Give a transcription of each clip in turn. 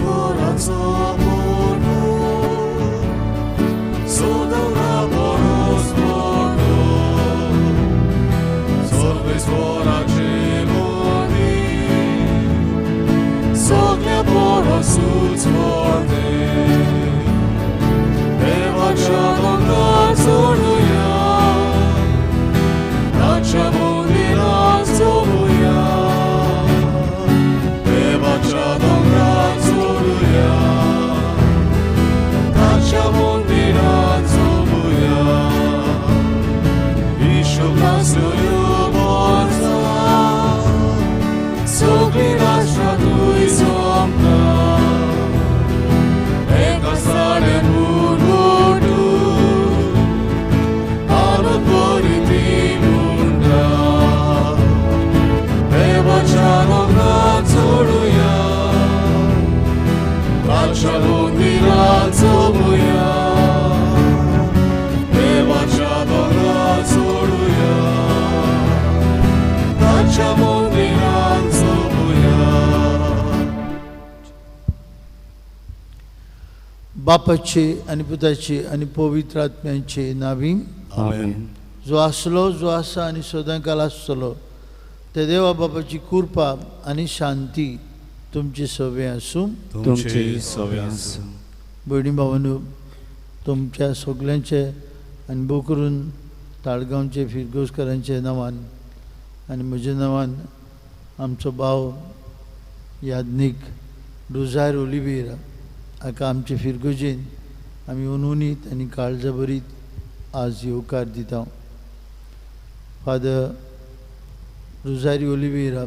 ईश्वराचो मोटो सदां बरोच मोटो सर्वेश्वराचे मदीं सगळ्या परसूच व्हडलें देवाच्या दोंगरार चडुया ताच्या मंदिरांत चलुया देवाच्या दोंगरार चडुया ताच्या मंदिरांत चलुया हिशोब वर्सां सगळीं राष्ट्रां थंय जमता एका साडे मुरगुटू आनंद भरीत म्हणटा देवाच्या दोंगरार चडुया ताच्या मंदिरांत चलुया देवाच्या दोंगरार चडुया ताच्या मंदिरांत चलुया. बापाचे आनी पुताचे आनी पवित्र आत्म्याचे नावी. आमेन. जो आसलो, जो आसा आनी सदांकाल आसतलो ते देवा बापाची कृपा आनी शांती तुमची सवे आसूं. तुमचे सवे आसूं. भयणी भावांनो, तुमच्या सगल्यांचे आनी भोव करून ताळगांवचे फिरगोजकारांचे नांवान आनी म्हज्या नांवान आमचो भाव याज्ञीक रुजार ओलिवेरा हाका आमचे फिरगोजेन आमी उनउनीत आनी काळजा भरीत आज येवकार दिता. फादर रुजारी ओलिवेरा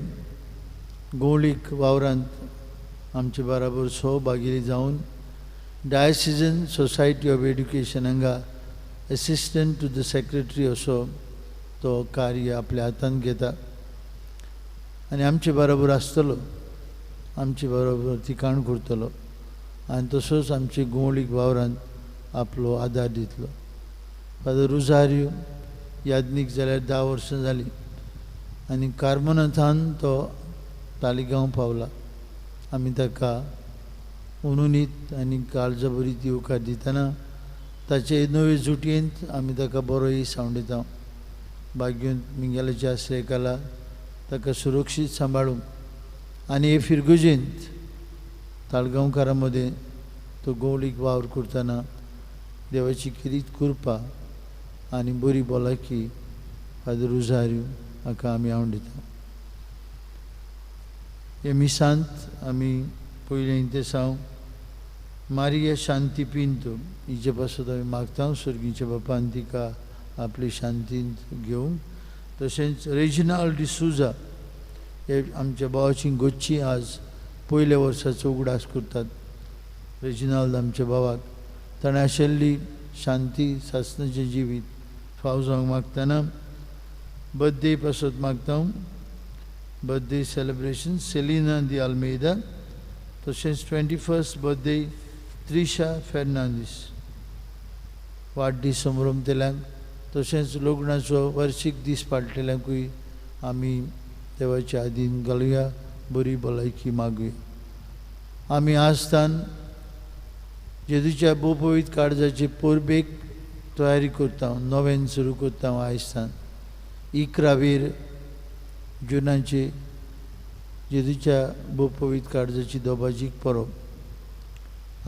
गोंवळीक वावरांत आमचे बराबर सहभागी जावन डायसिजन सोसायटी ऑफ एड्युकेशन हांगा एसिस्टंट टू the secretary असो तो कार्य आपल्या हातांत घेता आनी आमचे बरोबर आसतलो, आमचे बरोबर थिकाण करतलो आनी तसोच आमचे गोंवळीक वावरांत आपलो आदार दितलो. फादर रुजारियो याज्ञीक जाल्यार 10 वर्सां जालीं आनी कार्मोनाथान तो तालिगांव पावला. आमी ताका उनुनीत आनी काळजा भरीत येवकार दितना ताचे नवे जुटयेंत आमी ताका बरो सांवडिता. भाग्योन मिंगेलाच्या आश्रयकाला ताका सुरक्षीत सांबाळूंक आनी हे फिरगुजेंत ताळगांवकारां मदें तो गोवळीक वावर करतना देवाची खेरीत कृपा आनी बरी भलायकी फादर रुजारियो हाका आमी आवडिता. हे मिसांत आमी पयलें इंतेसांव मारिया शांती पिंतो हिचे पासत आमी मागता सर्गीच्या बापान तिका आपली शांतींत घेवंक. तशेंच रेजिनाल्ड डिसूजा हे आमच्या भावाची गोच्ची आज पयल्या वर्साचो उगडास करतात. रेजिनाल्ड आमच्या भावाक ताणें आशिल्ली शांती सासणाचें जिवीत फाव जावंक मागतना बर्थडे पासत मागता. बर्थडे सेलिब्रेशन सेलिना दी आल्मेदा, तशेंच 21st birthday Trisha Fernandes वाडदीस संभ्रमतल्यांक, तशेंच लग्नाचो वर्शीक दीस पाळटल्यांकूय आमी देवाच्या आदीन घालुया, बरी भलायकी मागुया. आमी आजतान जेजूच्या भोवपवीत काळजाचे परबेक तयारी करता, नवेन सुरू करता. आयजतान 11 जुनाचे जेजूच्या भोवपवीत काळजाची दोबाजीक परब.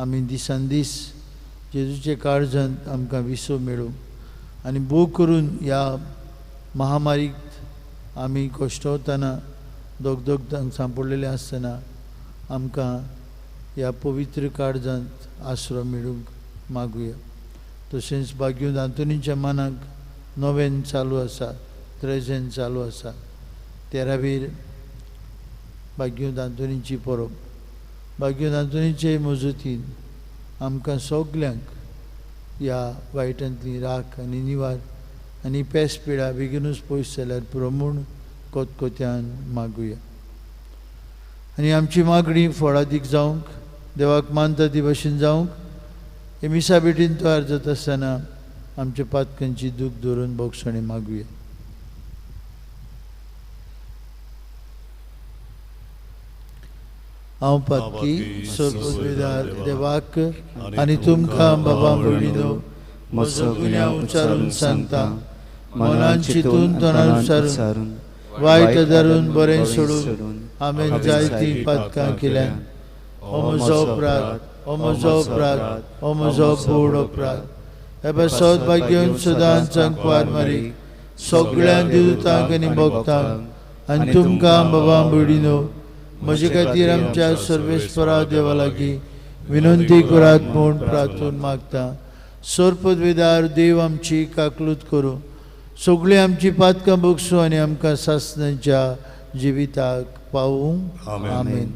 आमी दिसान दीस जेजूच्या काळजांत आमकां विसव मेळूं आनी भोव करून ह्या महामारीक आमी कश्टवतना दगदगतांक सांपडलेले आसतना आमकां ह्या पवित्र काळजांत आसरो मेळूंक मागुया. तशेंच बाग्यून आंतोनीच्या मनाक नवेन चालू आसा, त्रेजेन चालू आसा. 13 बाग्यून आंतोनीची परब. बाग्यून आंतोनीचे मजतीन आमकां सगल्यांक ह्या वायटांतली राख आनी निवार आनी पेस पिडा बेगीनूच पयस जाल्यार पुरो म्हूण कोतकोत्यान मागुया. आनी आमची मागणी फळादीक जावंक, देवाक मानता ती भशेन जावंक हे मिसा भेटीन तयार जाता आसतना आमच्या पातकांची दूख धरून बोगसणी मागुया. हांव पातकी सर्वपदवीदार देवाक आनी तुमकां बाबा भयणीनो म्हजो गुन्यांव उच्चारून सांगता. मनान चिंतून तोंडान उच्चारून वायट धरून बरें सोडून हांवें जायतीं पातकां केल्यान. हो म्हजो अपराध, हो म्हजो अपराध, हो म्हजो व्हड अपराध. हे पासत भाग्यन सदांच कुवार मारी सगळ्या देवतांक आनी भक्तांक आनी तुमकां बाबा भयणीनो म्हजे खातीर आमच्या सर्वेस्परा देवा लागीं विनंती करात म्हूण प्रार्थून मागता. सर्पदवेदार देव आमची काकलूत करूं, सगळीं आमची पातकां भोगसूं आनी आमकां सासणाच्या जिविताक पावूं. आमेन.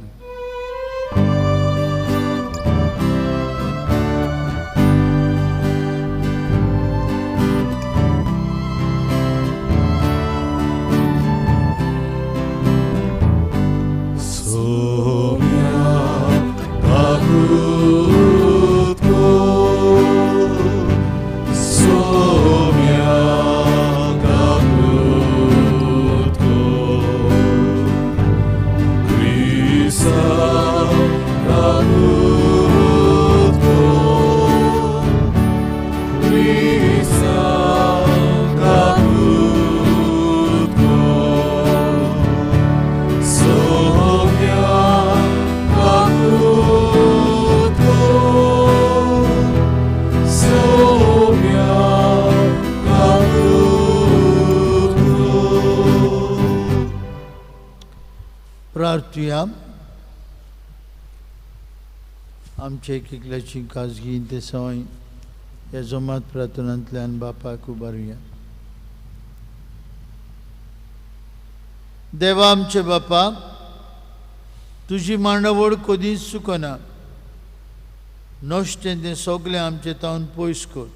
आमचे एकल्याची खाजगी ते संवय ह्या जमात प्रार्थनांतल्यान बापाक उबारुया. देवा आमचे बापा, तुजी मांडावळ कदीच चुकना. नश्टें तें सगळें आमचें तावन पयस कर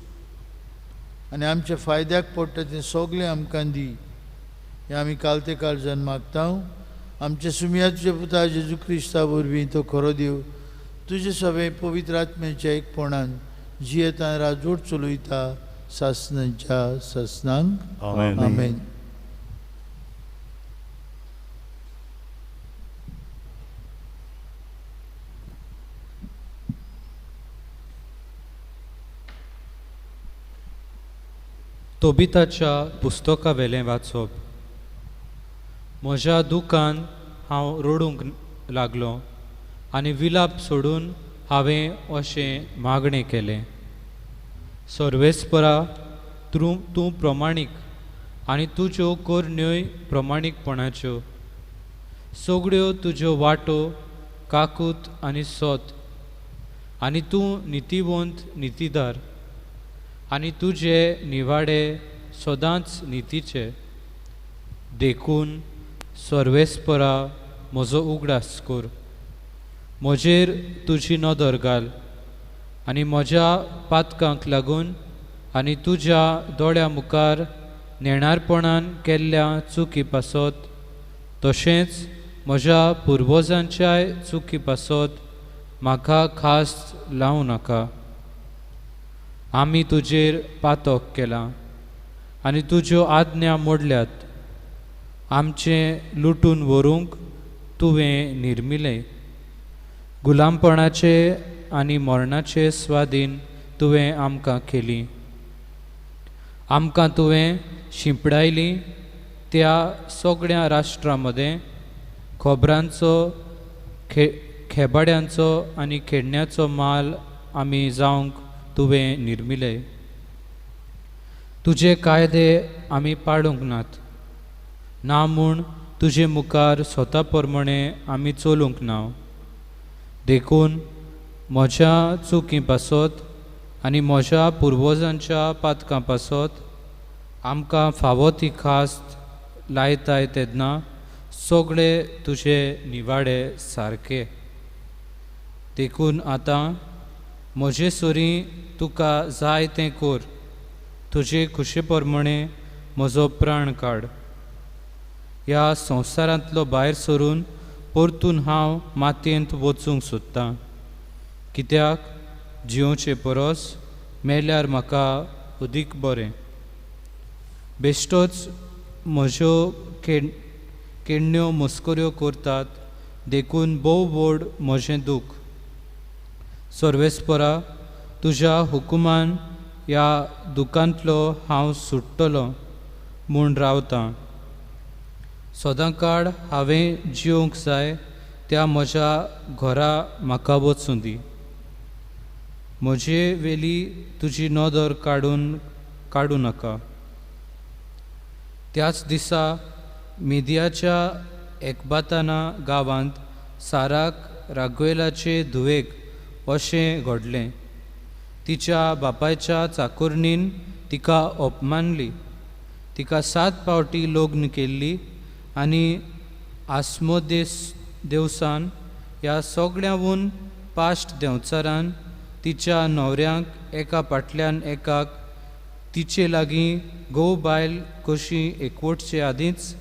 आनी आमच्या फायद्याक पडटा तें सगळें आमकां दी. हें आमी कालते काळजान मागता. आमच्या सुमया तुज्या पुता जेजू क्रिस्ता वरवीं तो खरो देव तुजे सगळे पवित्र आत्म्याच्या एकपणान जियेता राजवट चलयता सासणाच्या सासणांक. आमेन. तोबिताच्या पुस्तकावेलें वाचप. म्हज्या दुकान हांव रडूंक लागलो आनी विलाप सोडून हांवें अशें मागणें केलें. सर्वेस्परा, तूं प्रमाणीक आनी तुज्यो करण्योय प्रमाणीकपणाच्यो. सगळ्यो तुज्यो वाटो काकूत आनी सत आनी तूं नितीवंत नितीदार आनी तुजे निवाडे सदांच नितीचे. देखून सर्वेस्परा म्हजो उगडास कर, म्हजेर तुजी नदर घाल आनी म्हज्या पातकांक लागून आनी तुज्या दोळ्या मुखार नेणारपणान केल्ल्या चुकी पासत तशेंच म्हज्या पुर्वजांच्याय चुकी पासत म्हाका खास लावं नाका. आमी तुजेर पातक केलां आनी तुज्यो आज्ञा मोडल्यात. आमचें लुटून व्हरूंक तुवें निर्मिलें. गुलामपणाचे आनी मरणाचे स्वाधीन तुवें आमकां केली. आमकां तुवें शिंपडायली त्या सगळ्या राष्ट्रां मदें खोबरांचो खेबाड्यांचो आनी खेडण्याचो माल आमी जावंक तुवें निर्मिले. तुजे कायदे आमी पाळूंक नात, ना म्हूण तुजे मुखार स्वता प्रमाणे आमी चलूंक ना. देखून म्हज्या चुकी पासत आनी म्हज्या पुर्वजांच्या पातकां पासत आमकां फावो ती खास्त लायताय तेन्ना सगळे तुजे निवाडे सारके. देखून आतां म्हजे सरी तुका जाय तें कर, तुजे खुशे प्रमाणे म्हजो प्राण काड. ह्या संवसारांतलो भायर सरून परतून हांव मातयेंत वचूंक सोदतां, कित्याक जियोवचे परस मेल्यार म्हाका अदीक बरें. बेश्टोच म्हज्यो केडण्यो मस्कऱ्यो करतात देखून भोव व्हड म्हजें दूख. सर्वेस्परा, तुज्या हुकुमान ह्या दुखांतलो हांव सुट्टलो म्हूण रावतां. सदांकाळ हांवें जिवंक जाय त्या म्हज्या घरा म्हाका वचूं दी. म्हजे वेली तुजी नदर काडूं नाका. त्याच दिसा मिदियाच्या एकबाताना गांवांत साराक रागवेलाचे धुवेक अशें घडलें. तिच्या बापायच्या चाकोरणीन तिका अपमानली. तिका 7 पावटी लग्न केल्ली आनी आस्मोदेस देवसान ह्या सगळ्यांवून पाश्ट देंवचारान तिच्या न्हवऱ्यांक एका फाटल्यान एकाक तिचे लागीं घोव बायल कशी एकवटचे आदींच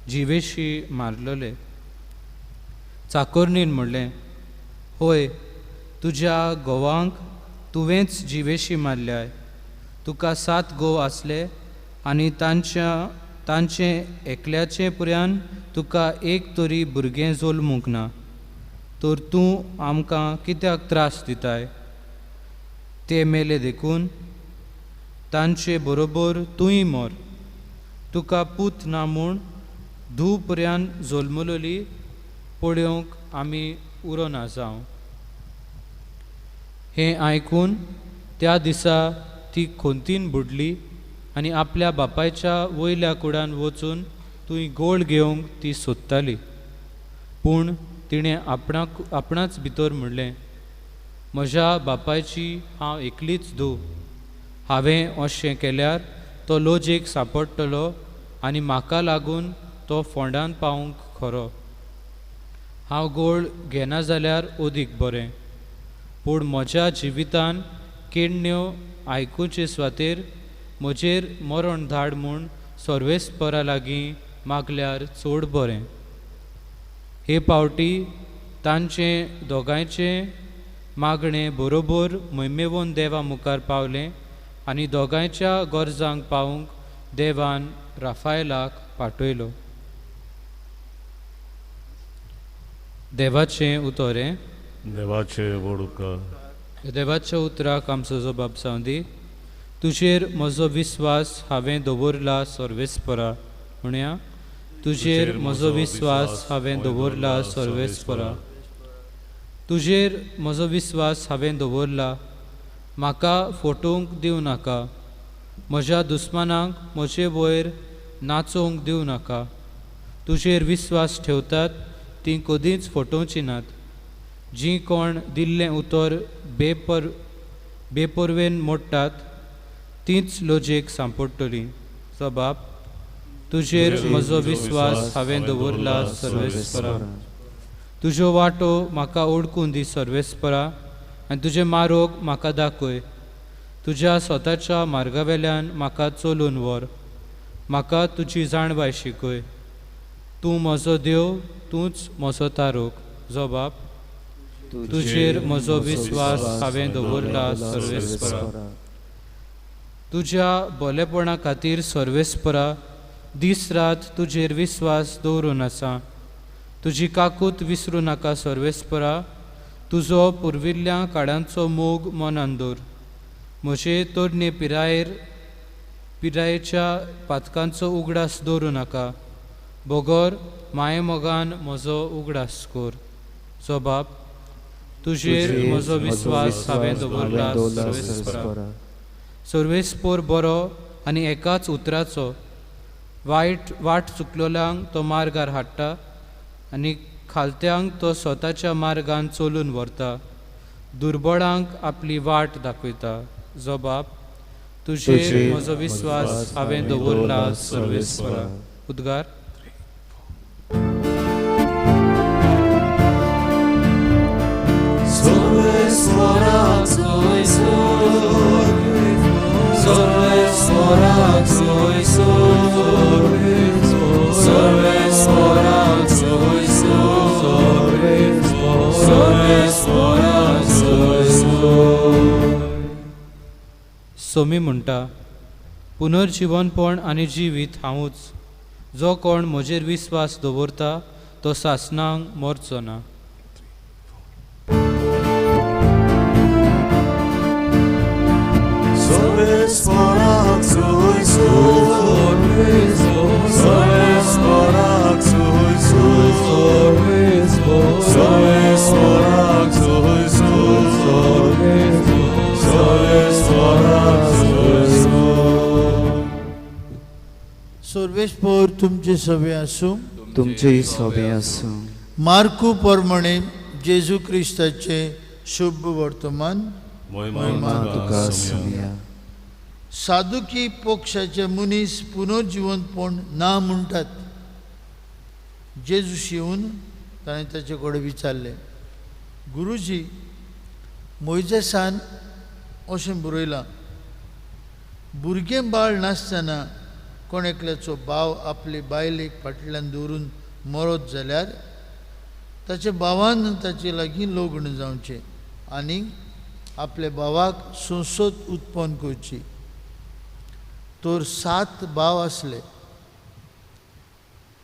जिवेशी मारलेले. चाकोरणीन म्हणलें, होय, तुज्या घोवांक तुवेंच जिवेशी मारल्याय. तुका 7 घोव आसले आनी तांचे एकल्याचे पुऱ्यान तुका एक तरी भुरगें जल्मूंक ना, तर तूं आमकां कित्याक त्रास दिताय? ते मेले देखून तांचे बरोबर तूंय मर. तुका पूत ना म्हूण धूव पुऱ्यान जल्मलोली पळोवंक आमी उरोना जावं. हें आयकून त्या दिसा ती खोंतीन बुडली आनी आपल्या बापायच्या वयल्या कुडान वचून थंय गोळ घेवंक ती सोदताली. पूण तिणें आपणाच भितर म्हणलें, म्हज्या बापायची हांव एकलीच धूव. हांवें अशें केल्यार तो लोजेक सांपडटलो आनी म्हाका लागून तो फोंडान पावूंक खरो. हांव गोळ घेना जाल्यार अदीक बरें, पूण म्हज्या जिवितान केण्ण्यो आयकुचे सुवातेर म्हजेर मरण धाड म्हूण सर्वेस्परा लागीं मागल्यार चड बरें. हे पावटी तांचें दोगांयचें मागणें बरोबर मैमेवन देवा मुखार पावलें आनी दोगांयच्या गरजांक पावूंक देवान राफायलाक पाठयलो. देवाचें उतर हें. देवाचें व्हड उपकार. देवाच्या उतराक आमचो जबाब जावं दी. तुजेर म्हजो विस्वास हांवें दवरला सर्वेस्परा. म्हणया, तुजेर म्हजो विस्वास हांवें दवरला सर्वेस्परा. तुजेर म्हजो विस्वास हांवें दवरला, म्हाका फटोवंक दिवं नाका. म्हज्या दुस्मानांक म्हजे वयर नाचोवंक दिवं नाका. तुजेर विस्वास ठेवतात तीं कदींच फटोवचीं नात. जीं कोण दिल्लें उतर बेपर्वेन मोडटात तींच लजेक सांपडटलीं. जबाब, तुजेर म्हजो विस्वास हांवें दवरला सर्वेस्परा. तुज्यो वाटो म्हाका ओडकून दी सर्वेस्परा आनी तुजें मारोग म्हाका दाखय. तुज्या स्वताच्या मार्गावेल्यान म्हाका चलून व्हर. म्हाका तुजी जाणवाय शिकय. तूं म्हजो देव, तूंच म्हजो तारोग. जबाब, तुजेर म्हजो विस्वास हांवें दवरला सर्वेस्परा. तुज्या बोलेपणा खातीर सर्वेस्परा दीस रात तुजेर विस्वास दवरून आसा. तुजी काकूत विसरूं नाका सर्वेस्परा. तुजो पुर्विल्ल्या काळांचो मोग मनान दवर. म्हजे तरणे पिरायेच्या पातकांचो उगडास दवरूं नाका. बगर मायेमोगान म्हजो उगडास कर. जबाब, तुजेर म्हजो विस्वास हांवें दवरला सर्वेस्परा. सर्वेस्पर बरो आनी एकाच उतराचो. वायट वाट चुकलोल्यांक तो मार्गार हाडटा आनी खालत्यांक तो स्वताच्या मार्गान चलून व्हरता. दुर्बळांक आपली वाट दाखयता. जबाब, तुजेर म्हजो विस्वास हांवें दवरला सर्वेस्परा. उद्गार. सोमी म्हणटा, पुनर्जिवनपण आनी जिवीत हांवूच. जो कोण म्हजेर विस्वास दवरता तो सासणांक मरचो ना. सर्वेस्पर तुमचे सवे आसूं, तुमचे सवे आसूं. मार्कू प्रमाणे जेजू क्रिस्ताचे शुभ वर्तमान. महिमा तुका आसुया. सादुकी पक्षाचे मनीस पुनर्जिवंतपण ना म्हणटात. जेजू येवन ताणें ताचे कडेन विचारलें, गुरुजी, मोयजेसान अशें बरयलां, भुरगें बाळ नासतना कोण एकल्याचो भाव आपले बायलेक फाटल्यान दवरून मरत जाल्यार ताच्या भावान ताचे लागीं लग्न जावचें आनी आपल्या भावाक संसद उत्पन्न करची. तर 7 भाव आसले.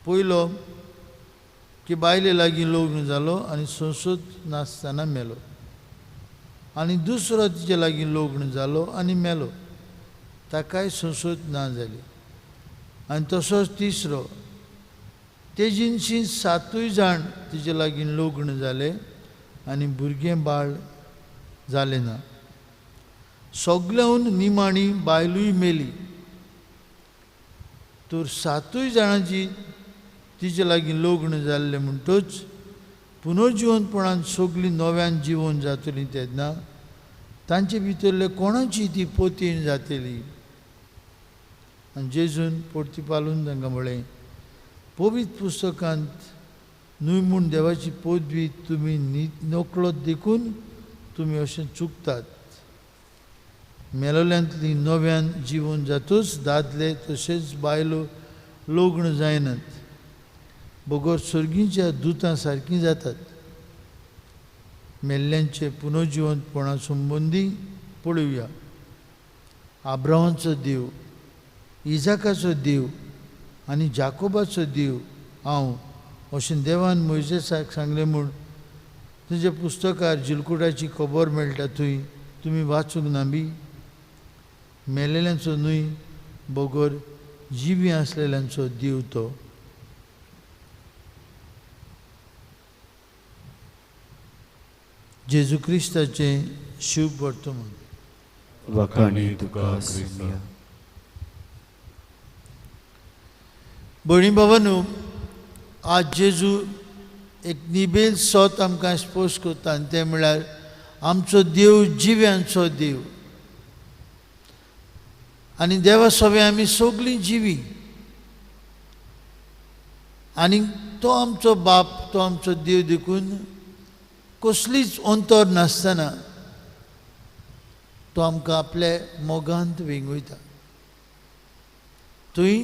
पयलो की बायले लागीं लग्न जालो आनी संसद नासतना मेलो, आनी दुसरो तिचे लागीं लग्न जालो आनी मेलो, ताकाय संसद ना जाली, आनी तसोच तिसरो. ते जिनशी 7 जाण तिचे लागीं लग्न जाले आनी भुरगें बाळ जालें ना. सगल्याहून निमाणी बायलूय मेली. तर 7 जाणांची तिचे लागीं लग्न जाल्लें म्हणटच पुनर्जिवनपणान सगळीं नव्यान जिवन जातलीं तेन्ना तांचे भितरले कोणाची ती पोतीण जातली. आनी जेजून परती पालून तांकां म्हळें, पवित्र पुस्तकांत न्हय म्हूण देवाची पदवी तुमी नकळत देखून तुमी अशें चुकतात. मेलोल्यांतली नव्यान जिवन जातूच दादले तशेंच बायलो लग्न जायनात, बगर सर्गीच्या दुतां सारकीं जातात. मेल्ल्यांचे पुनर्जिवंतपणा संबंदी पळोवया. आब्राहामाचो देव, इजाकाचो देव आनी जाकोबाचो देव हांव अशें देवान मोयजेसाक सांगलें म्हूण तुज्या पुस्तकार जिलकुटाची खबर मेळटा थंय तुमी वाचूंक ना बी? मेलेल्यांचो न्हय बगर जिवी आसलेल्यांचो देव तो. जेजू क्रिस्ताचें शुभ वर्तमान. वाखाणी तुका आसुया. भयणी बाबांनो, आज जेजू एक निबेल सत आमकां स्पोश करता आनी तें म्हळ्यार आमचो देव जिव्यांचो देव आनी देवा सवें आमी सगळीं जिवी आनी तो आमचो बाप, तो आमचो देव देखून कसलीच अंतर नासतना तो आमकां आपल्या मोगांत वेंगयता. थंय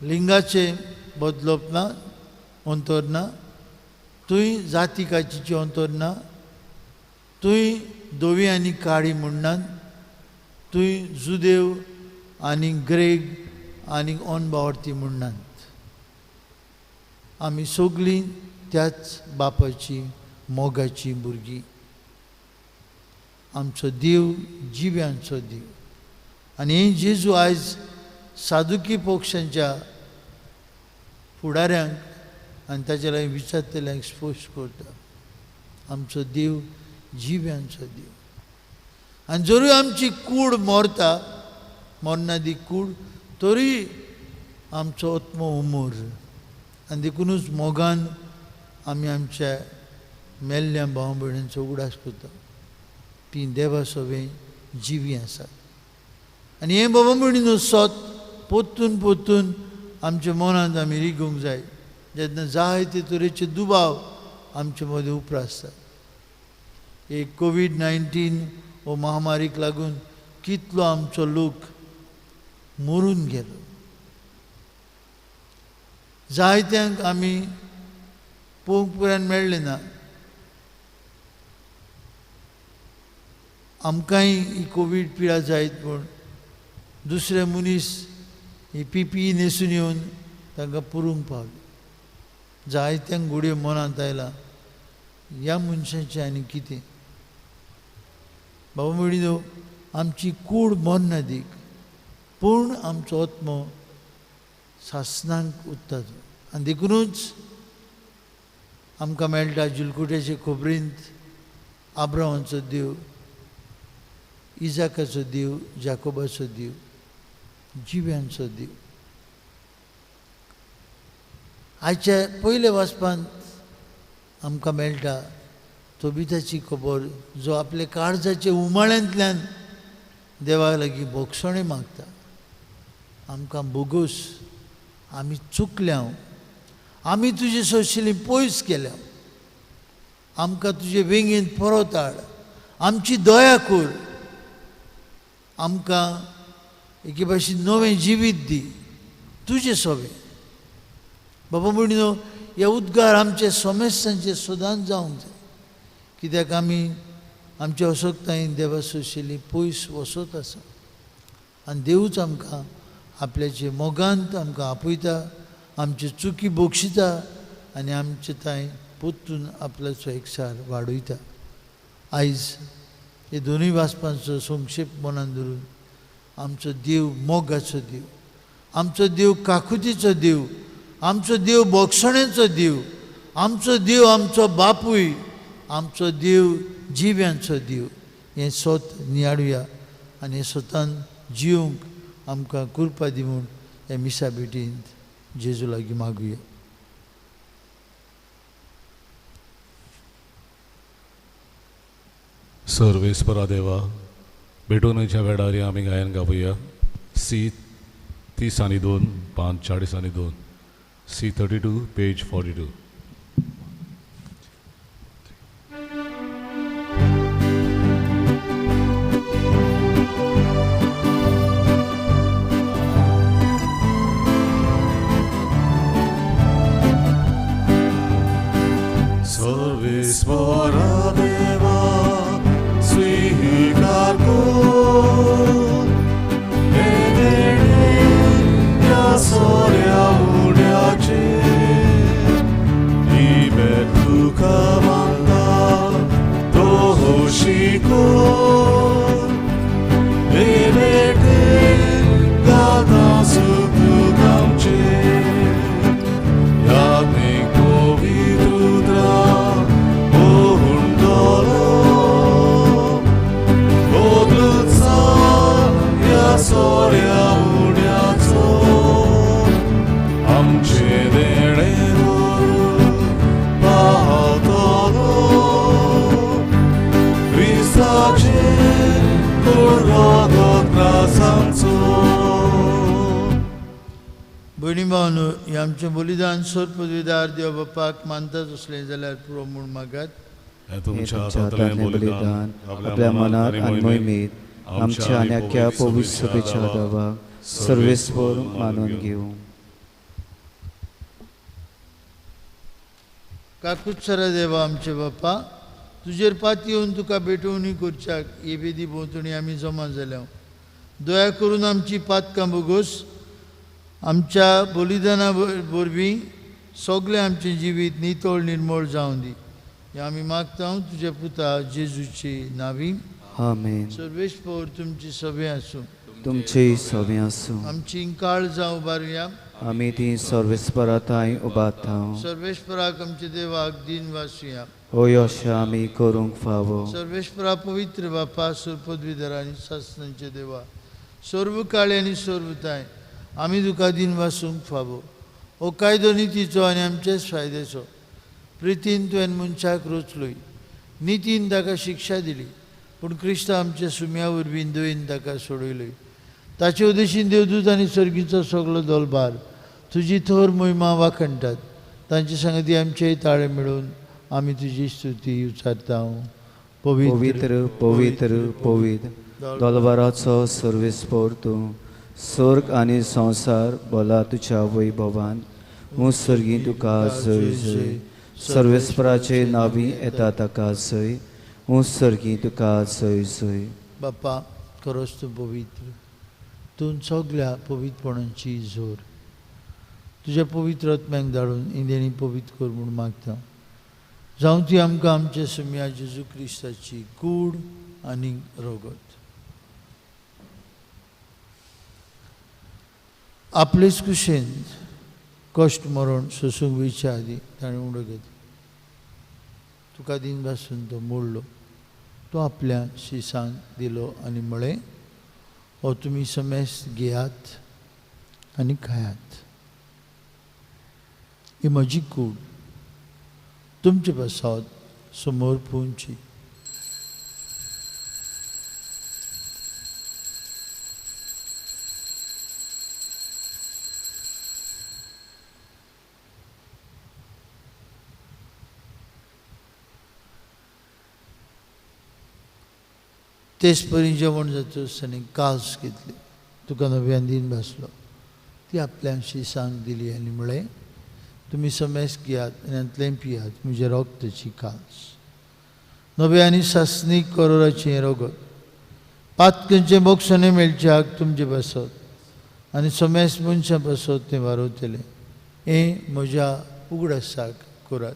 लिंगाचें बदलप ना, अंतर ना, थंय जाती कातीचें अंतर ना, थंय धवी आनी काळी म्हणनात, थंय जुदेव आनी ग्रेग आनी अनबावर्ती म्हणनात. आमी सगळीं त्याच बापाची मोगाची भुरगीं. आमचो देव जिव्यांचो देव. आनी हे जेजू आयज सादुकी पक्षांच्या फुडाऱ्यांक आनी ताचे लागीं विचारतल्यांक स्पश्ट करता, आमचो देव जिव्यांचो देव. आनी जरूय आमची कूड मरता, मरना ती कूड, तरी आमचो आत्मो उमर. आनी देखुनूच मोगान आमी आमच्या मेल्ल्या भाव भयणींचो उगडास करता. तीं देवा सवें जिवीं आसात. आनी हें बाबा भयणीनो सत पोत्तून पोत्तून आमच्या मनांत आमी रिगूंक जाय. जेन्ना जायते तरेचे दुबाव आमचे मदें उप्रासतात. एक कोवीड-19 हो महामारीक लागून कितलो आमचो लोक मरून गेलो. जायत्यांक आमी पळोवंक पर्यंत मेळ्ळें ना. आमकांय ही कोवीड पिडा जायत पूण दुसरे मनीस ही पी पी न्हेसून येवन तांकां पुरूंक पावले. जायत्यांक घडये मनांत आयला ह्या मनशाचें आनी कितें. बाबा म्हणिल्लो आमची कूड मरना दीक, पूण आमचो आत्मो सासणाक उरता. आनी देखुनूच आमकां मेळटा जुलकुट्याचे खबरींत आब्रामाचो देव, इजाकाचो देव, जाकोबाचो देव, जिव्यांचो देव. आयच्या पयल्या वाचपांत आमकां मेळटा तोबिताची खबर, जो आपल्या काळजाच्या उमाळ्यांतल्यान देवा लागीं भोगसणें मागता. आमकां बोगोस, आमी चुकल्या, आमी तुजे सोशिली पयस केल्या, आमकां तुजे वेंगेंत परत हाड, आमची दया कर, आमकां एके भाशेन नवें जिवीत दी तुजें सोबें. बाबा म्हणिल्लो हे उद्गार आमचे समेस्तांचे सदांच जावंक जाय, कित्याक आमी आमच्या असक्तायेन देवा सोशिली पयस वचत आसा. आनी देवूच आमकां आपल्याचे मोगांत आमकां आपयता, आमची चुकी बक्षिता आनी आमचे तांय परतून आपल्याचो एकचार वाडयता. आयज हे दोनूय वाचपांचो संक्षेप मनान धरून आमचो देव मोगाचो देव, आमचो देव काकुतीचो देव, आमचो देव बोगसणेचो देव, आमचो देव आमचो बापूय, आमचो देव जिव्यांचो देव, हें सोत नियाळुया आनी हें सोतान जिवंक आमकां कृपा दी म्हूण ह्या मिसा भेटींत जेजू लागीं मागुया. सर्वेस्परा देवा, भेटवणेच्या वेळार आमी गायन गावया. सी 30 आनी 2, 5 40 आनी 2, सी 32 पेज 42. सर्वेस्परा देवा स्वीकार कर हे देणे ह्या सोऱ्या उड्याचे, ही भेट तुका मानता तो शिकोर, हे भेटे गाता सुख आमचे, याज्ञीक पवित्र सोऱ्या उड्याचो, आमचे देणे पावतलो क्रिस्ताचे त्रासांचो. भयणी भावनो, हें आमचें बलिदान सोर पदवीदार देव बापाक मानतात असलें जाल्यार पुरो म्हूण मागात. हें तुमच्या तुमच्या हातांतलें हातांतलें बलिदान बलिदान आपल्या मनात आनी मोहिमेत आमच्या आनी अख्ख्या पवित्र सभेच्या देवाक सर्वेस्पर मानून घेवं. काकुत्सरा देवा आमचे बापा, तुजेर पात येवन तुका भेटवणी करच्याक हे वेदी भोंवतणी आमी जमा जाल्या. दया करून आमची पातकां बोगोस, आमच्या बलिदाना वरवीं सगळें आमचें जिवीत नितळ निर्मळ जावं दी. हें आमी मागता तुज्या पुता जेजूची नावी. आमेन. सर्वेस्पर तुमची सभे आसूं, तुमचेय सभे आसूं. आमची काळजां उबारुया, आमी ती सर्वेस्परा थांय उबारता. सर्वेस्पराक आमच्या देवाक दिन वासुया. होय अशें आमी करूंक फावो. सर्वेस्परा पवित्र बापा, सुरपदवीधर आनी सासणांचे देवा, सर्व काळे आनी सर्वताय आमी तुका दिन वासूंक फावो. हो कायदो नितीचो आनी आमचेच फायद्याचो. प्रितीन तुवें मनशाक रोचलोय, नितीन ताका शिक्षा दिली, पूण क्रिस्त आमच्या सुम्या वरवीं दयेन ताका सोडयलोय. ताचे उदेशीन देवदूत आनी सर्गीचो सगलो दोलभार तुजी थोर मोहिमा वाखणटात. तांचे सांगती आमचेय ताळे मेळून आमी तुजी स्तुती उच्चारता. पवित्र पवित्र पवित्र दोलभाराचो सर्वेस्पर तूं, स्वर्ग आनी संवसार बोला तुज्या वैभवान. सर्गी तुका जय जय, सर्वेस्पराचे नावी येता ताका जय, सर्गी तुका जय जय. बापा खरोच तूं पवित्र, तूं सगळ्या पवित्रपणाची जोर. तुज्या पवित्र आत्म्याक धाडून ही देणी पवित्र कर म्हूण मागता. जावं ती आमकां आमच्या सुम्या जेजू क्रिस्ताची कूड आनी रगत. आपलेच कुशेन कश्ट मरण सोसूंक वयच्या आदीं ताणें उडो घेतलो. तुका दिन भासून तो मोडलो, तो आपल्या शिसांक दिलो आनी म्हळें, हो तुमी समेस्त घेयात आनी खायात, ही म्हजी कूड तुमचे पासत समोर पुंची. तेच परी जेवण जातच ताणें कास घेतली, तुका नव्यान दिन भासलो, ती आपल्या शिसांक दिली आनी म्हळें, तुमी समेस्त घेयात आनी हांतलें पियात, म्हज्या रगताची कास, नवे आनी सासणीक करोराचें रगत, पातकांचें बोगसणें मेळच्याक तुमचे पासत आनी समेस्त मनशां पासत तें वारवतलें. हें म्हज्या उगडासाक करात.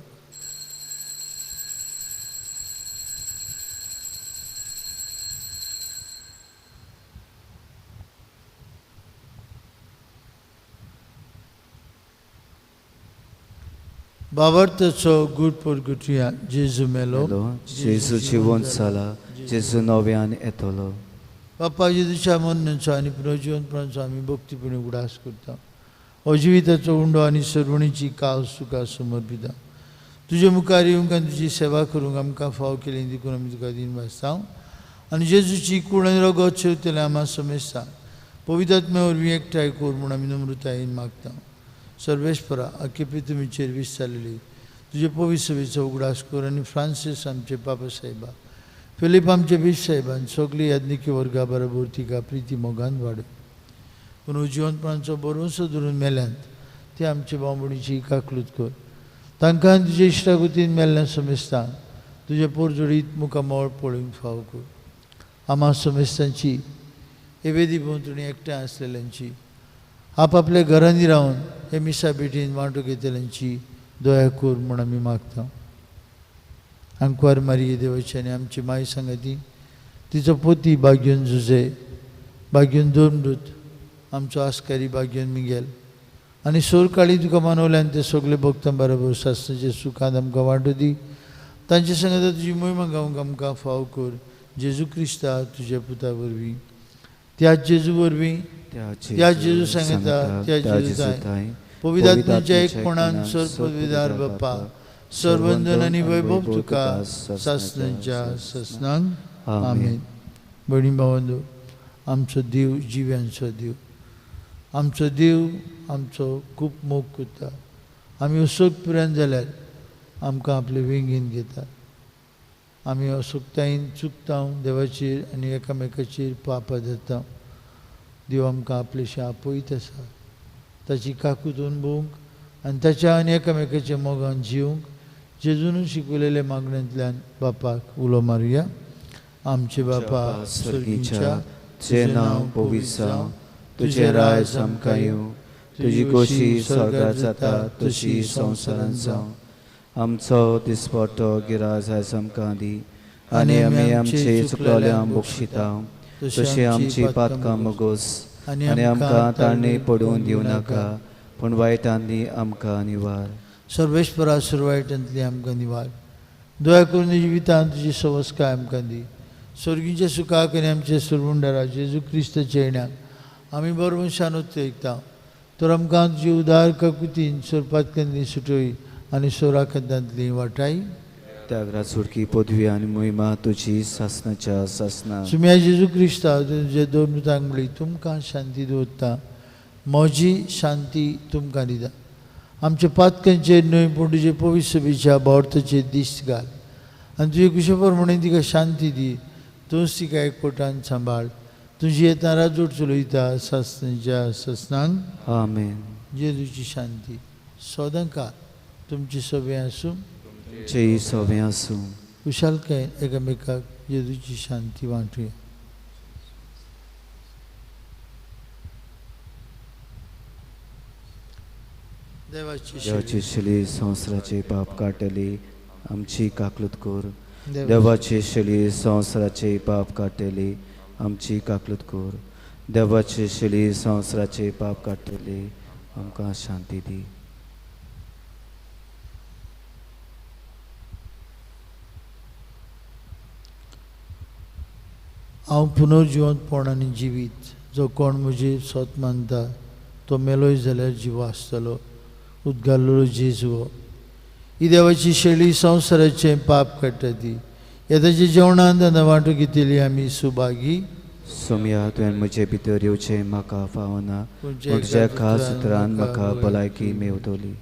बाबर्थचो गुड परगुटया जेजू मेलो, जेजू जिवन जाला, जेजू नव्यान येतलो. बापा जेजूच्या मरणाचो आनी पुनर्जिवनपणाचो आमी भक्तीपणी उगडास करता. हो जिविताचो उंडो आनी सर्वणीची कास तुका समर्पिता. तुजे मुखार येवंक आनी तुजी सेवा करूंक आमकां फाव केली देखून आमी तुका दिन भासता आनी जेजूची कूड आनी रगत शेवतलें आमा समेस्ता पवित्र आत्म्या वरवीं एकठांय कर म्हूण आमी नम्रतायेन मागता. सर्वेस्परा आखेपी तुमीचेर वीस जालेली तुजे पवित्र सभेचो उगडास कर आनी फ्रांसीस आमचे पापा साहेबा, फिलीप आमचे बीस साहेबान सगळी याज्ञिकी वर्गा बरोबर तिका प्रिती मोगान वाडय. पूण जिवनपणाचो बरोसो धरून मेल्यांत ते आमचे भावभयणीची काकलूत कर. तांकां तुजे इश्टागतीन मेल्ल्या समेस्तांक तुजे पोरजोडीत मुखामळ पळोवंक फाव कर. आमा समेस्तांची एवेदी भोंवतणी एकठांय आसलेल्यांची, आपापल्या घरांनी रावन हे मिसा भेटीन वांटो घेतल्यांची दया कर म्हूण आमी मागता. आंकवार मारिये देवाची आनी आमची माय सांगाती, तिचो पोती बाग्योन जुजे, बाग्योन दोनदूत, आमचो आस्कारी बाग्योन मिगेल आनी सोरकाळी तुका मानवल्यान ते सगळे भक्तां बरोबर सासणाचे सुखांत आमकां वांटो दी. तांचे सांगाता तुजी मोहिमा गावंक आमकां फाव कर. जेजू क्रिस्ता तुज्या पुता वरवीं, त्या जेजू वरवीं, त्या जेजू सांगता, त्या जेजू ताय पवित्र आत्म्याच्या एकपणान सर्वपविदार बाप्पा, सर्वंदन आनी वैभव तुका सासणाच्या सासणांक. आमेन. भयणी भावंदो, आमचो देव जिव्यांचो देव, आमचो देव आमचो खूब मोग करता. आमी असोक पुरान जाल्यार आमकां आपले वेंगेन घेता. आमी असोकतायेन चुकता देवाचेर आनी एकामेकाचेर पापां जाता. देव आमकां आपलेशें आपयत आसा, ताची काकूत अणभवूंक आनी ताच्या आनी एकामेकाच्या मोगान जिवंक जेजून शिकवलेल्या मागण्यांतल्यान बापाक उलो मारुया. आमचे बापा स्वर्गीच्या, तुजें नांव पवित्र जावं, तुजें राज आमकां येवं, तुजी खोशी स्वर्गार जाता तशी संवसारांत जावं. आमचो दिसपट्टो गिराज आयज आमकां दी आनी आमी आमचे चुकलोल्यांक बक्षिता तशी आमची पातकां मोगोस आनी आमकां ताळणी पडून दिवं नाका, पूण वायटांनी आमकां निवार. सर्वेस्परा सुरवायटांतली आमकां निवार. दया करून जिवितांत तुजी सवस्काय आमकां दी. स्वर्गीच्या सुखाक आनी आमचे सुरवुंडारा जेजू क्रिस्ताच्या येण्याक आमी बरोबर शानूच ऐकता. तर आमकां तुजी उदार काकुतीन सोरपातकांतली सुटय आनी सोराखंतांतली वाटाय. त्यागरा सुरकी पदवी आनी मोहिमा तुजी सासणाच्या सासणा. सुम्या जेजू क्रिस्ता तुजे दोन मृतांक म्हणली, तुमकां शांती दवरता, म्हजी शांती तुमकां दिता. आमच्या पातकांचेर न्हय पूण तुजे पवित्र सभेच्या भावार्थाचेर दिश्ट घाल आनी तुजे कुशे प्रमाणे तिका शांती दी. तूंच तिका एकवटान सांबाळ. तुजी येता राजवट चलयता सासणाच्या सासणांक. आमेन. जेजूची शांती सदांकाळ तुमची सभे आसूं, तुमचेय सभे आसूं. कुशालकायेन एकामेकाक जेजूची शांती वांटुया. देवाची शेली संवसाराचे पाप काडटली आमची काकलूत कर. देवाची शेली संवसाराचे पाप काडटली आमची काकलूत कर. देवाची शेली संवसाराचे पाप काडटली आमकां शांती दी. हांव पुनर्जिवंतपण आनी जिवीत, जो कोण म्हजी सोत मानता तो मेलोय जाल्यार जिवो आसतलो. उदगारलेलो जेजू हो. ही देवाची शेळी संवसाराचें पाप काडटा ती ह्या ताच्या जेवणांत आनी वांटो घेतली आमी सुभागी. सोमया, तुवें म्हजे भितर येवचें म्हाका फावना, पूण तुज्या खास उतरान म्हाका भलायकी मेवतली.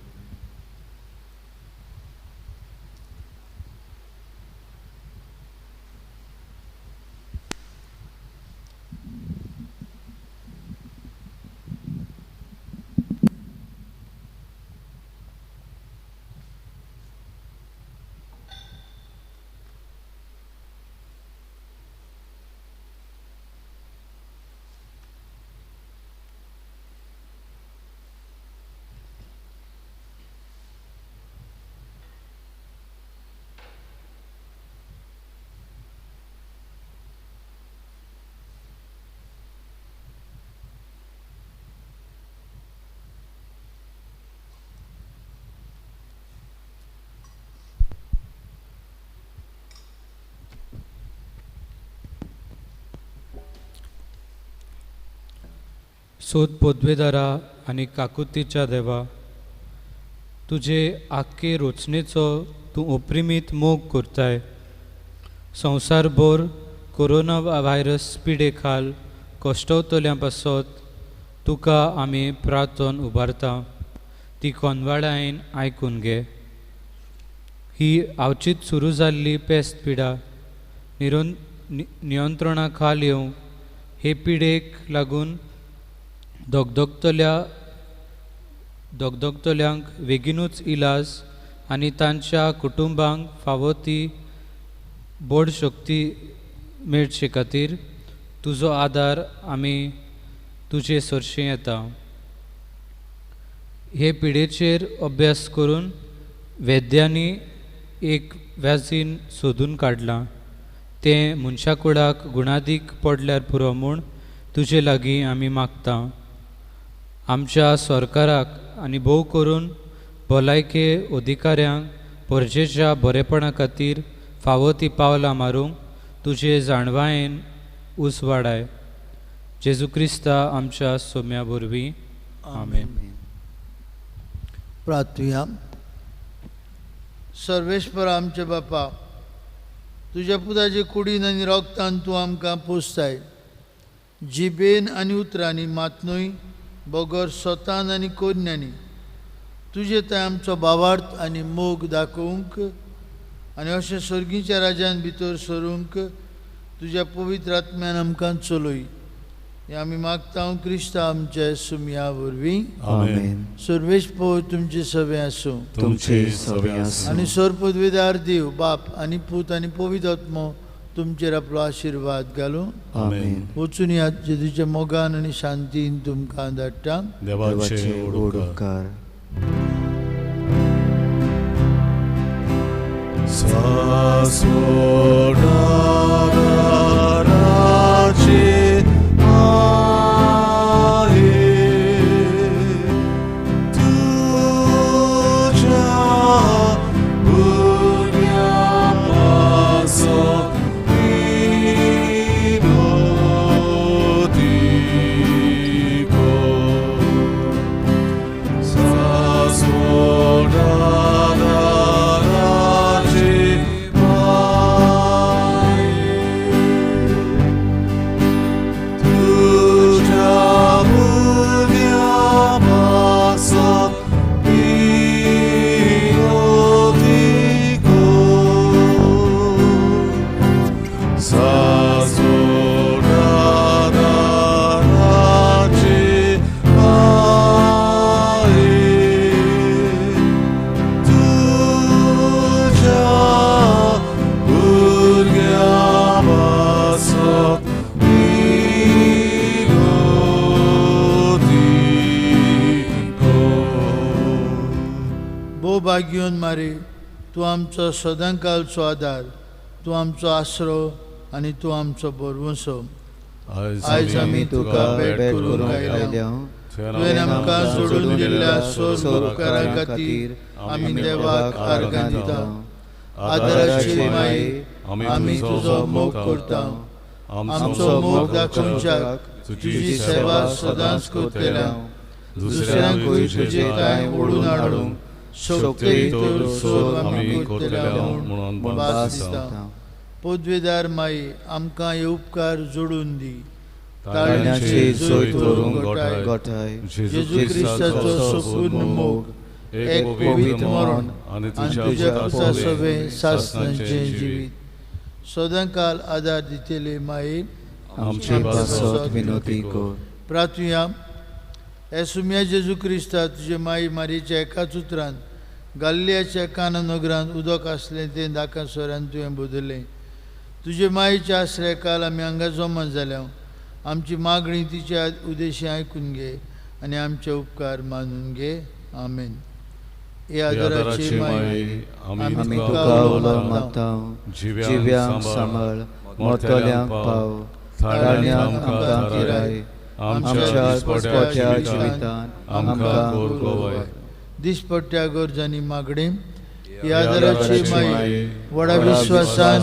सोद पोदवेदारा आनी काकुतीच्या देवा, तुजे आख्खे रोचणेचो तूं ओप्रिमीत मोग करताय. संवसारभर कोरोना व्हायरस पिडे खाल कश्टवतल्या पासत तुका आमी प्रार्थन उबारता, ती कोनवाडायन आयकून घे. ही आवचीत सुरू जाल्ली पेस्त पिडा नियंत्रणा खाल येवंक हे पिडेक लागून दगदगतल्यांक बेगीनूच इलाज आनी तांच्या कुटुंबांक फावो ती बोड शक्ती मेळचे खातीर तुजो आदार आमी तुजे सरशीं येता. हे पिडेचेर अभ्यास करून वैद्यांनी एक वॅक्सीन सोदून काडलां, तें मनशा कुडाक गुणादीक पडल्यार पुरो म्हूण तुजे लागीं आमी मागता. आमच्या सरकाराक आनी भोव करून भलायके अधिकाऱ्यांक परजेच्या बरेपणा खातीर फावो ती पावलां मारूंक तुजे जाणवायेन उसवाडाय. जेजू क्रिस्ता आमच्या सोम्या वरवीं, आमेन. प्रार्थुया. सर्वेश्वर आमचे बापा, तुज्या पुताचे कुडीन आनी रोगतान तूं आमकां पोसताय. जिबेन आनी उतरांनी मात न्हय बगर सोतान आनी कोन्यांनी तुजे थंय आमचो भावार्थ आनी मोग दाखोवंक आनी अशें सर्गीच्या राज्यान भितर सरूंक तुज्या पवित्र आत्म्यान आमकां चलय. हें आमी मागता क्रिस्ता आमच्या सुमया वरवीं, आमेन. सर्वेश पो तुमचे सवे आसूं, तुमचे सवे आसूं. आनी सर पदवेदार देव बाप आनी पूत आनी पवित्र आत्मो तुमचेर आपलो आशिर्वाद घालूं. आमेन. वचून ह्या जेजूच्या मोगान आनी शांतीन तुमकां धाडटा. देवाचे व्हड उपकार. Sasodarace. ओ भाग्योन मारी, तूं आमचो सदांकालचो आदार, तूं आमचो आसरो आनी तूं आमचो भरवंसो। आयज आमी तुका भेट करूंक आयल्या। तुवें आमकां जोडून दिल्ल्या सोर उपकारां खातीर आमी देवाक आर्गां दिता। आदाराची माई, आमी तुजो मोग करता। आमचो मोग दाखोवच्याक तुजी सेवा सदांच करतल्या। दुसऱ्यांकूय तुजे कांय ओडून हाडूंक शक्ती तर सोद आमी करतल्या म्हूण भास दिता। पदवेदार माई, आमकां हे उपकार जोडून दी। ताळ्यांची जोत व्हरूंक गोठाय, जेजू क्रिस्ताचो संपूर्ण मोग, एक पवित्र मरण आनी तुज्या पुता सवें सासणाचें जिवीत सदांकाल आदार दितले माई, आमचे पासत विनोती कर। प्रार्थुया। हे सुम्या जेजू क्रिस्ता, तुजे माई मारीच्या एकाच उतरान गाल्लियाच्या काना नगरांत उदक आसलें तें दाका सोऱ्यान तुवें बदललें। तुजे माईच्या आसऱ्या काल आमी हांगा जमा जाल्या। आमची मागणी तिच्या उद्देशी आयकून घे आनी आमचे उपकार मानून घे। आमेन। हे आदराची माई, आमी तुका उलो मारता। जिव्यांक सांबाळ, मोरतल्यांक पाव, ताळण्यांक आमकां थिराय, आमच्या दिसपट्ट्या जिवितान आमकां गवाय। दिसपट्ट्या गरजांनी मागणी। हे आदराची माई, व्हडा विश्वासान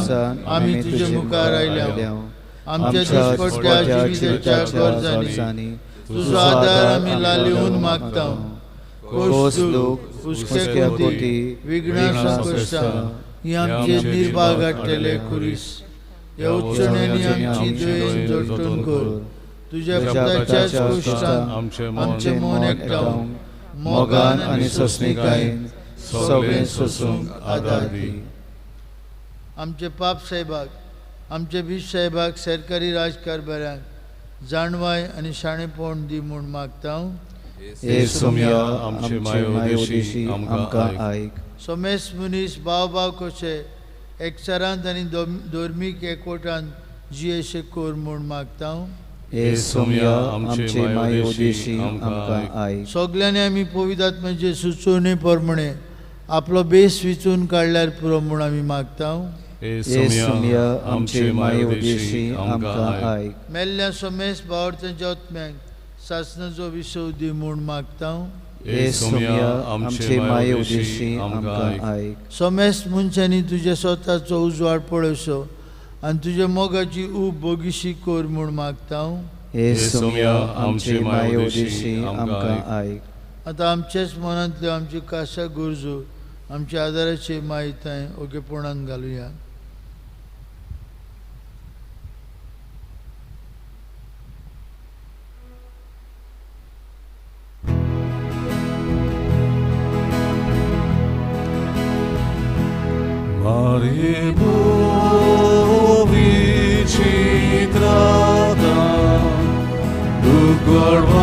आमी तुजे मुखार आयल्या। आमच्या दिसपट्ट्या जिविताच्या गरजांनी तुजो आदार आमी लालिवन मागता। कोस दुख, हुस्क्या कोती, विघ्नां संकश्टां ही आमचे निर्भाग हाडटले खुरीस। ह्या उच्चण्यांनी आमची दुयेंस जटून कर। तुज्या पुताच्याच कुश्टान आमचें मन एकठावन मोगान आनी सोंसणीकायेन सगळें सोंसूंक आदार दी। आमचे पाप साहेबाक, आमचे बीश साहेबाक, सरकारी राजकारभाऱ्यांक जाणवाय आनी शाणेपण दी म्हूण मागता। हे सोम्या, आमचे मायोदेशी आमकां आयक। सोमेस मनीस भाव भाव कशे एकचारांत आनी धर्मीक एकवटान जियेशे कर म्हूण मागता। हे सोम्या, आमचे मायोदेशी आमकां आयक। सगल्यांनी आमी पवित्र आत्म्याचे सुचोवणे प्रमाणे आपलो बेस विचून काडल्यार पुरो म्हूण आमी मागता। हे सोम्या, आमचे मायोदेशी आमकां आयक। मेल्ल्या सोमेस भावार्थांच्या आत्म्यांक सासणाचो विसव दी म्हूण मागता। हे सोम्या, आमचे मायोदेशी आमकां आयक। सोमेस मनशांनी तुज्या स्वताचो उजवाड पळोवचो आनी तुज्या मोगाची ऊब बोगिशी कर म्हूण मागता। हे सोम्या, आमचे मायोदेशी आमकां आयक। आतां आमच्याच मनांतल्यो आमच्यो खासा गरजो आमच्या आदाराचे मायताय ओगेपणान घालुया। Mare vichitrata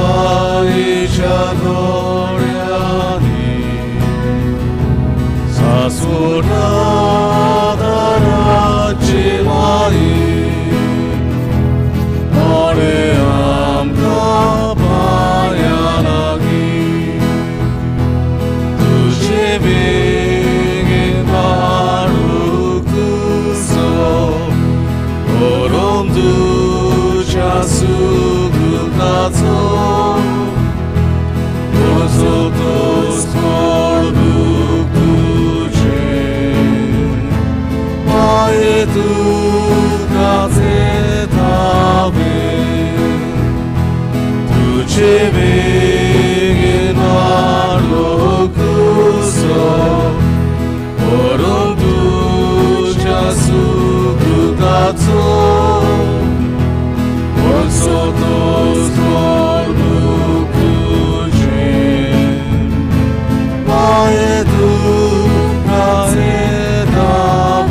दुर्गवाईच्या दोळ्यांनी सासुरादाराची माई मोरे आमकां पांया लागीं तुजे बेगीन वाडूंक तुजो व्हरोन तुज्या सुखदुख्खाचो म्हजो तोच कोडूक तुजें माये तुकाच येतावें तुजे बेगीन वाडूंक तुजो व्हरोन तुज्या सुखदुख्खाचो म्हजो तोच कोडूक तुजें माये तुकाच येतावें।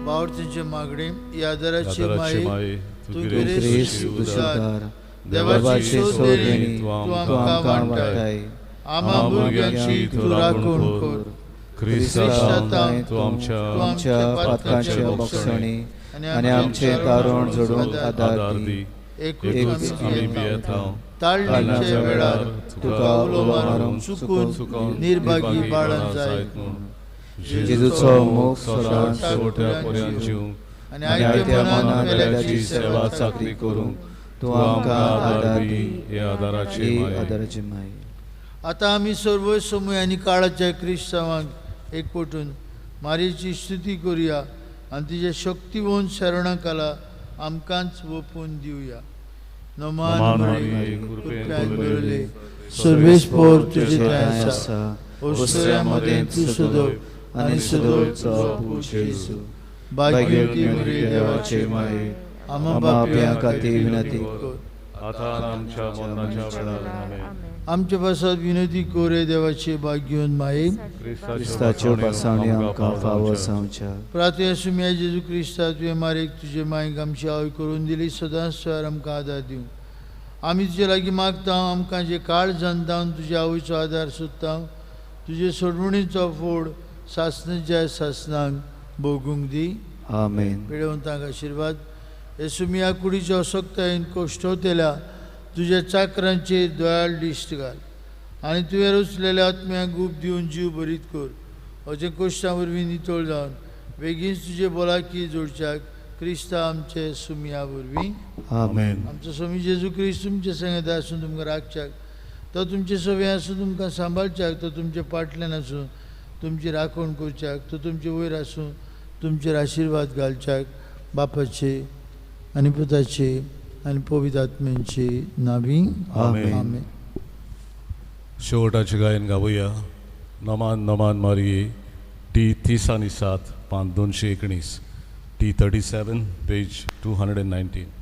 भावार्थांचे मागणे। ही आदाराची माई, तूं तूं गिरेस्त उदार, देवाचे सोदणी तूं आमकां वांटाय। आमा भुरग्यांची तूं राखण कर। क्रिस्तांत तूं आमच्या पातकांच्या बक्षणी आनी आमचें तारण जोडूंक आदार दी। एकूच आमी भियेता ताळणीच्या वेळार तुका उलो मारूंक चुकून निर्भागी बाळां जायत म्हूण. जेजूचो मोग सदांच शेवट्या पर्यंत जिवंक आनी आयत्या मनान पेल्याची सेवा चाकरी करूंक तूं आमकां आदार दी. हे आदाराची ही आदाराची माय. आतां आमी सर्व समूय आनी काळाच्या क्रिस्तांवांक एकवटून मारयेची स्तुती करुया आनी तिच्या शक्तिवंत शरणा खाला आमकांच ओपून दिवया. नमान मारिये, कृपेन भरले, सर्वेस्पोर तुजे ठांय आसा, ओसऱ्या मदें तूं सदैव आनी सदैव तुजो पूत जेजू. भाग्यवती मरिये देवाचे माये, आमा आमा बापया पापयां खातीर विनंती कर. आतां आमच्या मरणाच्या वेळार. आमेन. आमचे पासत विनंती कोरे देवाचे भाग्यवन माये. क्रिस्ताच्यो पासावणी आमकां फावो जावच्या. प्रार्थना सुम्या जेजू क्रिस्ता, तुवें मारेक तुजे मायेक आमची आवय करून दिली, सदांच सर आमकां आदार दिवं. आमी तुजे लागीं मागता, आमकां जे काळ जनतावन तुजे आवयचो आदार सोदता, तुजे सोडवणीचो फोड सासनाच्या सासनांक भोगूंक दी. आमेन. पिळवंतांक आशिर्वाद. हे सुमिया कुडीच्या असक्तायेन कोश्टवतेल्या तुज्या चाकरांचेर दयाळ दिश्ट घाल आनी तुवें रचलेल्या आत्म्याक गूप दिवन जीव बरीत कर. अशें कोश्टां वरवीं नितळ जावन बेगीनच तुजे भलायकी जोडच्याक क्रिस्ता आमचे सुमिया वरवीं. आमेन. आमचो स्वामी जेजू क्रिस्त तुमचे संगत आसून तुमकां राखच्याक, तो तुमचे सवे आसून तुमकां सांबाळच्याक, तो तुमचे पाटल्यान आसून तुमची राखण करच्याक, तो तुमचे वयर आसून तुमचेर आशिर्वाद घालच्याक. बापाचे आनी पुताचे आनी पवित्र आत्म्यांचे नावी. आमेन. आमेन. शेवटाचें गायन गावया. नमान नमान मारिये, टी 37 पान 219, टी 37 पेज 219.